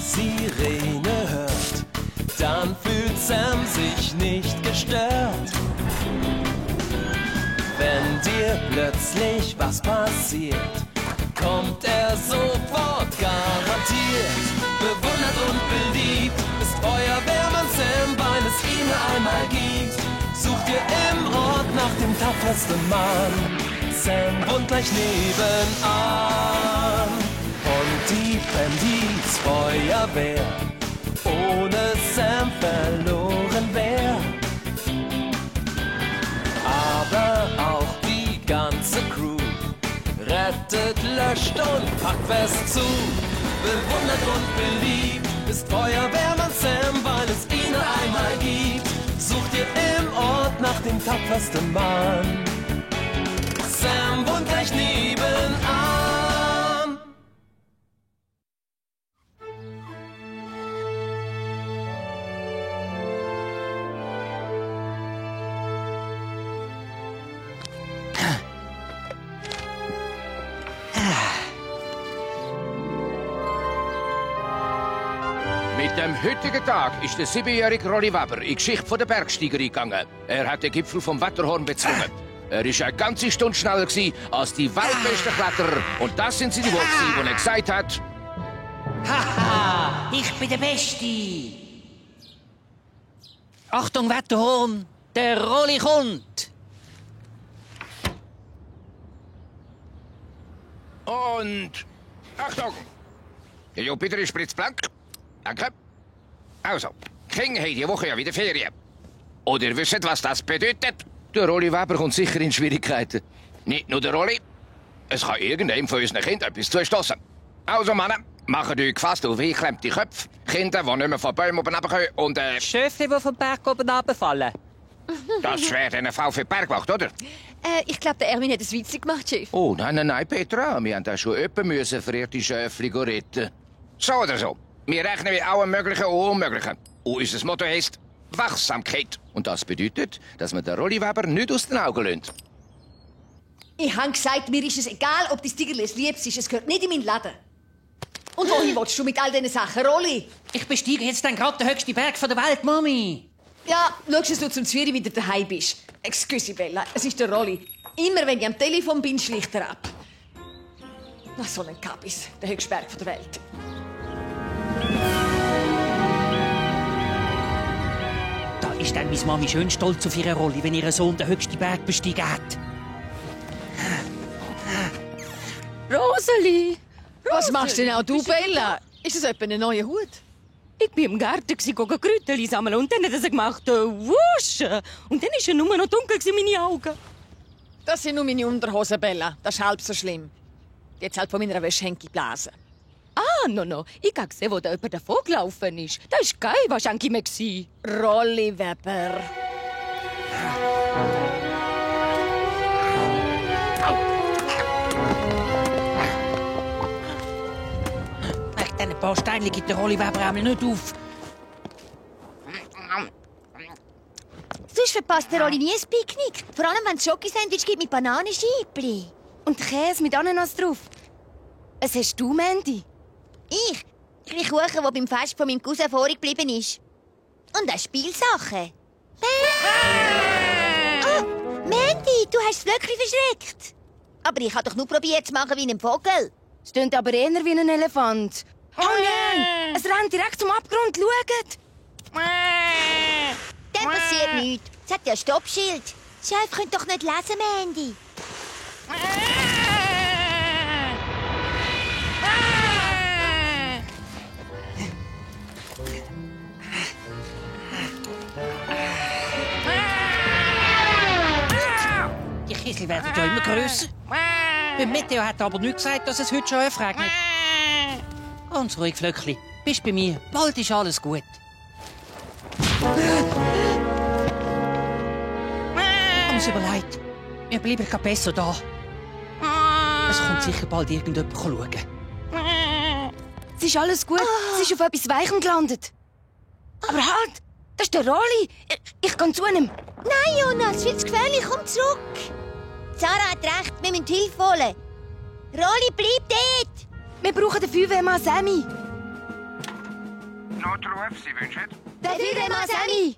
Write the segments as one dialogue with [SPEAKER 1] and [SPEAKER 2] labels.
[SPEAKER 1] Sirene hört, dann fühlt Sam sich nicht gestört. Wenn dir plötzlich was passiert, kommt er sofort garantiert. Bewundert und beliebt ist Feuerwehrmann Sam, weil es ihn einmal gibt. Sucht ihr im Ort nach dem tapfersten Mann. Sam wohnt gleich nebenan. Und die Bandits Feuerwehr ohne Sam verloren wär. Aber auch die ganze Crew rettet, löscht und packt fest zu. Bewundert und beliebt ist Feuerwehrmann Sam, weil es ihn einmal gibt. Sucht ihr im Ort nach dem tapfersten Mann. Sam wohnt gleich nebenan.
[SPEAKER 2] Mit dem heutigen Tag ist der 7-jährige Rolli Weber in die Geschichte der Bergsteiger eingegangen. Er hat den Gipfel vom Wetterhorn bezwungen. Er war eine ganze Stunde schneller als die weltbesten Kletterer. Und das sind seine Worte, die er gesagt hat.
[SPEAKER 3] Haha, ich bin der Beste. Achtung, Wetterhorn, der Rolli kommt.
[SPEAKER 2] Und Achtung! Der Jupiter ist blitzblank. Danke. Also, King hat diese Woche ja wieder Ferien. Oder ihr wisst, was das bedeutet? Der Rolli Weber kommt sicher in Schwierigkeiten. Nicht nur der Rolli. Es kann irgendeinem von unseren Kindern etwas zustoßen. Also, Männer, macht euch gefasst auf eingeklemmte Köpfe. Kinder, die nicht mehr von Bäumen oben runterkommen und
[SPEAKER 3] Schöfli, die vom Berg oben runterfallen.
[SPEAKER 2] Das wäre eine Frau für die Bergwacht, oder?
[SPEAKER 4] Ich glaube, der Erwin hat ein Witzig gemacht, Chef.
[SPEAKER 2] Oh, nein, Petra. Wir haben da schon jemanden verehrte Schöfli retten. So oder so. Wir rechnen mit allem Möglichen und Unmöglichen. Und unser Motto heisst Wachsamkeit. Und das bedeutet, dass man den Rolli Weber nicht aus den Augen lässt.
[SPEAKER 5] Ich habe gesagt, mir ist es egal, ob das Tigerli es liebst, es gehört nicht in meinen Laden. Und wohin willst du mit all diesen Sachen, Rolli?
[SPEAKER 3] Ich besteige jetzt dann gerade den höchsten Berg der Welt, Mami.
[SPEAKER 5] Ja, schau, dass du zum Zwiebel wieder daheim bist. Excuse, Bella, es ist der Rolli. Immer wenn ich am Telefon bin, schleicht er ab. Na, so ein Kabis, der höchste Berg der Welt.
[SPEAKER 3] Da ist dann meine Mami schön stolz auf ihren Rolli, wenn ihr Sohn den höchsten Berg bestiegen hat.
[SPEAKER 6] Roseli!
[SPEAKER 5] Was machst denn auch du, Bella? Ist das etwa ein neuer Hut?
[SPEAKER 6] Ich war im Garten, Kräutchen sammeln und dann hat er gemacht, wusch! Und dann war er nur noch dunkel in meine Augen.
[SPEAKER 5] Das sind nur meine Unterhosen, Bella. Das ist halb so schlimm. Jetzt halt von meiner Wäsche hängt die Blase.
[SPEAKER 6] Ah, no. Ich habe gesehen, wo da jemand davon gelaufen ist. Das war geil, was war mir.
[SPEAKER 5] Rolli Weber.
[SPEAKER 3] Wegen diesen paar Steinen gibt der Rolli Weber einmal nicht auf.
[SPEAKER 4] Sonst verpasst der Rolli nie ein Picknick. Vor allem, wenn es Schokosandwich gibt mit Bananenscheibli.
[SPEAKER 6] Und Käse mit Ananas drauf. Was hast du, Mandy?
[SPEAKER 4] Ich bin Kuchen, der beim Fest von meinem Cousin vorig geblieben ist. Und auch Spielsachen. Oh, Mandy, du hast das Flöckchen verschreckt. Aber ich habe doch nur probiert zu machen wie ein Vogel.
[SPEAKER 6] Es klingt aber eher wie ein Elefant. Oh nein! Es rennt direkt zum Abgrund, schaut!
[SPEAKER 4] Dann passiert nichts. Es hat ja ein Stoppschild. Chef könnt doch nicht lesen, Mandy.
[SPEAKER 3] Die Kiesel werden ja immer grösser. Der Meteo hat aber nicht gesagt, dass es heute schon regnet. Ganz ruhig, Flöckli. Bist bei mir. Bald ist alles gut. Uns überlegt. Wir bleiben kein besser da. Es kommt sicher bald irgendjemand schauen.
[SPEAKER 6] Es ist alles gut. Es ist auf etwas Weichem gelandet. Aber halt! Das ist der Rolli. Ich kann zu ihm.
[SPEAKER 4] Nein, Jonas, viel zu gefährlich. Komm zurück. Sarah hat recht, wir müssen Hilfe holen. Rolli, bleib dort.
[SPEAKER 6] Wir brauchen den Feuerwehrmann Sammy.
[SPEAKER 2] Notruf, Sie wünschen?
[SPEAKER 4] Der Führermann Sammy!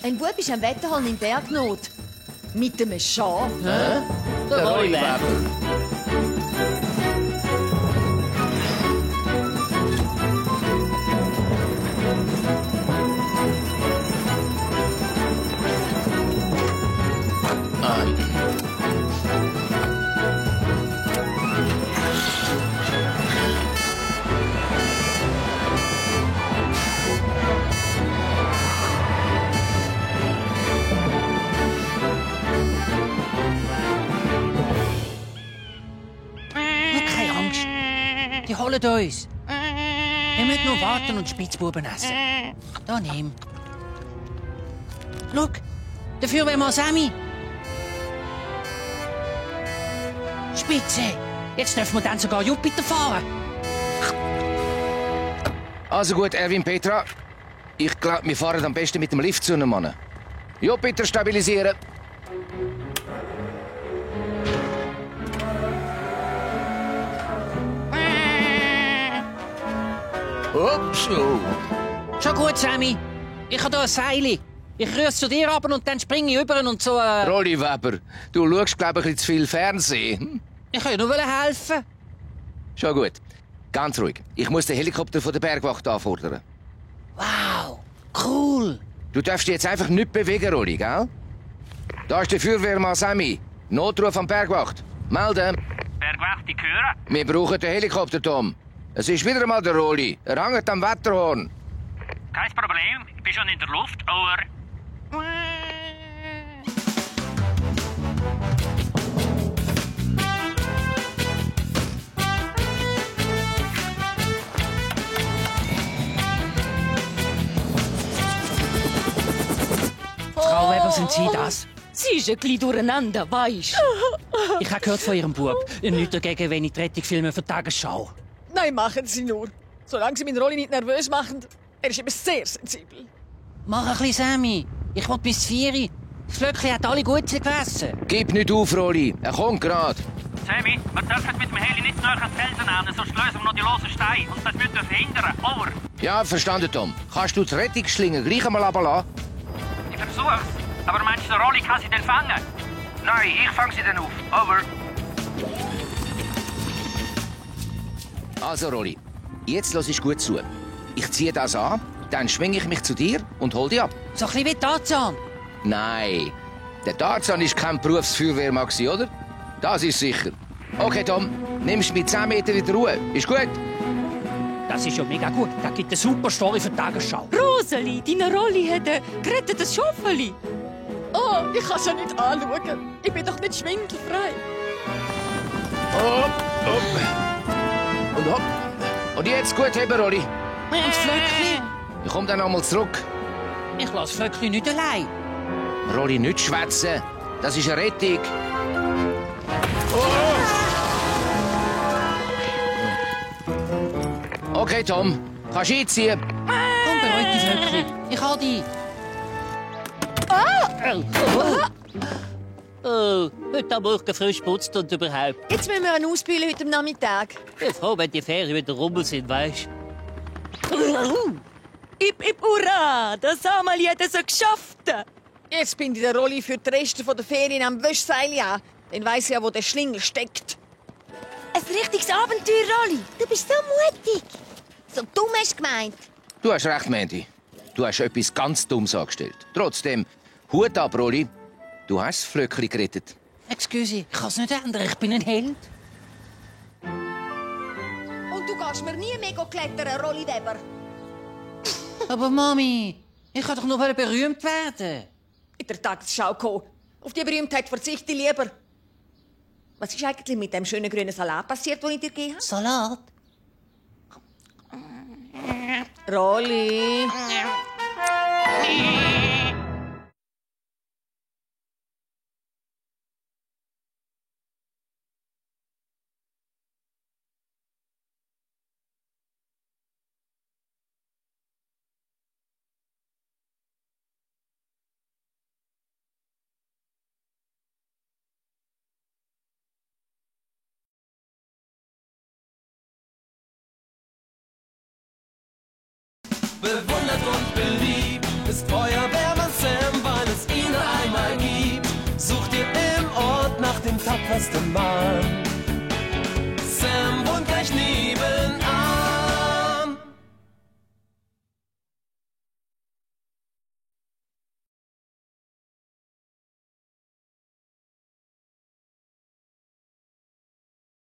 [SPEAKER 5] Ein Bub ist am Wetterhahn in Bergnot. Mit einem Schaf.
[SPEAKER 3] Der Rollweber. Keine Angst. Die holen uns. Wir müssen nur warten und Spitzbuben essen. Da nimm. Schau, der Feuerwehrmann Sammy. Spitze. Jetzt dürfen wir dann sogar Jupiter fahren.
[SPEAKER 2] Also gut, Erwin, Petra. Ich glaube, wir fahren am besten mit dem Lift zu einem Mann. Jupiter stabilisieren. Ups. Oh.
[SPEAKER 3] Schon gut, Sammy. Ich habe hier ein Seil. Ich rühre es zu dir ab und dann springe ich über und so...
[SPEAKER 2] Rolli Weber, du schaust, glaube ich, ein bisschen zu viel Fernsehen.
[SPEAKER 3] Ich kann ja nur helfen.
[SPEAKER 2] Schon gut. Ganz ruhig. Ich muss den Helikopter von der Bergwacht anfordern.
[SPEAKER 3] Wow, cool.
[SPEAKER 2] Du darfst dich jetzt einfach nicht bewegen, Rolli, gell? Da ist der Feuerwehrmann Sammy. Notruf an Bergwacht. Melden.
[SPEAKER 7] Bergwacht, ich höre.
[SPEAKER 2] Wir brauchen den Helikopter, Tom. Es ist wieder mal der Rolli. Er hängt am Wetterhorn.
[SPEAKER 7] Kein Problem, ich bin schon in der Luft. Over.
[SPEAKER 3] Frau Weber, sind Sie das?
[SPEAKER 6] Sie ist ein bisschen durcheinander, weisst.
[SPEAKER 3] Ich habe gehört von Ihrem Bub. Nichts dagegen, wenn ich die Rettung filme für die Tagesschau.
[SPEAKER 5] Nein, machen Sie nur. Solange Sie meinen Rolli nicht nervös machen. Er ist eben sehr sensibel.
[SPEAKER 3] Mach ein bisschen, Sammy. Ich will bis 4 Uhr. Das Flöckchen hat alle gut gegessen.
[SPEAKER 2] Gib nicht auf, Rolli. Er kommt gerade.
[SPEAKER 7] Sammy, wir dürfen mit dem Heli nicht zu nahe ans Felsen nehmen, sonst lösen wir noch die losen Steine. Und das müssen wir verhindern. Over.
[SPEAKER 2] Ja, verstanden, Tom. Kannst du die Rettungsschlinge gleich einmal runterlassen?
[SPEAKER 7] Ich versuch's. Aber meinst du, der Rolli kann sie denn fangen?
[SPEAKER 2] Nein, ich fange sie dann auf. Over. Also, Rolli, jetzt lass ich gut zu. Ich ziehe das an, dann schwinge ich mich zu dir und hol dich ab.
[SPEAKER 3] So ein bisschen wie Tarzan.
[SPEAKER 2] Nein, der Tarzan ist kein Berufsfeuerwehrmann, oder? Das ist sicher. Okay, Tom, nimmst mit 10 Meter in die Ruhe. Ist gut?
[SPEAKER 3] Das ist ja mega gut. Das gibt eine super Story für die Tagesschau.
[SPEAKER 6] Roseli, deine Rolli hat ein gerettetes Schafeli.
[SPEAKER 5] Oh, ich kann es ja nicht anschauen. Ich bin doch nicht schwindelfrei.
[SPEAKER 2] Hopp, hopp. Und hopp. Und jetzt gut heben, Rolli.
[SPEAKER 3] Und das Flöckchen?
[SPEAKER 2] Ich komm dann nochmal zurück.
[SPEAKER 3] Ich lasse Flöckchen nicht allein.
[SPEAKER 2] Rolli, nicht schwätzen. Das ist eine Rettung. Okay, Tom. Kannst du einziehen?
[SPEAKER 3] Komm, beruhig dich, Flöckchen. Ich hol dich. Oh, heute am Morgen frisch putzt und überhaupt.
[SPEAKER 5] Jetzt müssen wir einen ausbühlen heute Nachmittag.
[SPEAKER 3] Ich bin froh, wenn die Ferien wieder rum sind, weisst
[SPEAKER 6] Ip, hurra! Das haben wir jetzt so geschafft.
[SPEAKER 5] Jetzt bin ich der Rolli für die Reste der Ferien am Wäschseil an. Dann weiss ich ja, wo der Schlingel steckt.
[SPEAKER 4] Ein richtiges Abenteuer, Rolli. Du bist so mutig. So dumm hast du gemeint.
[SPEAKER 2] Du hast recht, Mandy. Du hast etwas ganz Dummes angestellt. Trotzdem, Hut ab, Rolli. Du hast das Flöckchen gerettet.
[SPEAKER 3] Excuse, ich kann es nicht ändern. Ich bin ein Held.
[SPEAKER 5] Und du gehst mir nie mehr klettern, Rolli Weber.
[SPEAKER 3] Aber Mami, ich kann doch nur berühmt werden.
[SPEAKER 5] In der Tagesschau kommen. Auf die Berühmtheit verzichte ich lieber. Was ist eigentlich mit dem schönen grünen Salat passiert, den ich dir gegeben habe?
[SPEAKER 3] Salat?
[SPEAKER 5] Rolli.
[SPEAKER 1] bewundert und beliebt ist Feuerwehrmann Sam, weil es ihn einmal gibt. Sucht ihr im Ort nach dem tapfersten Mann.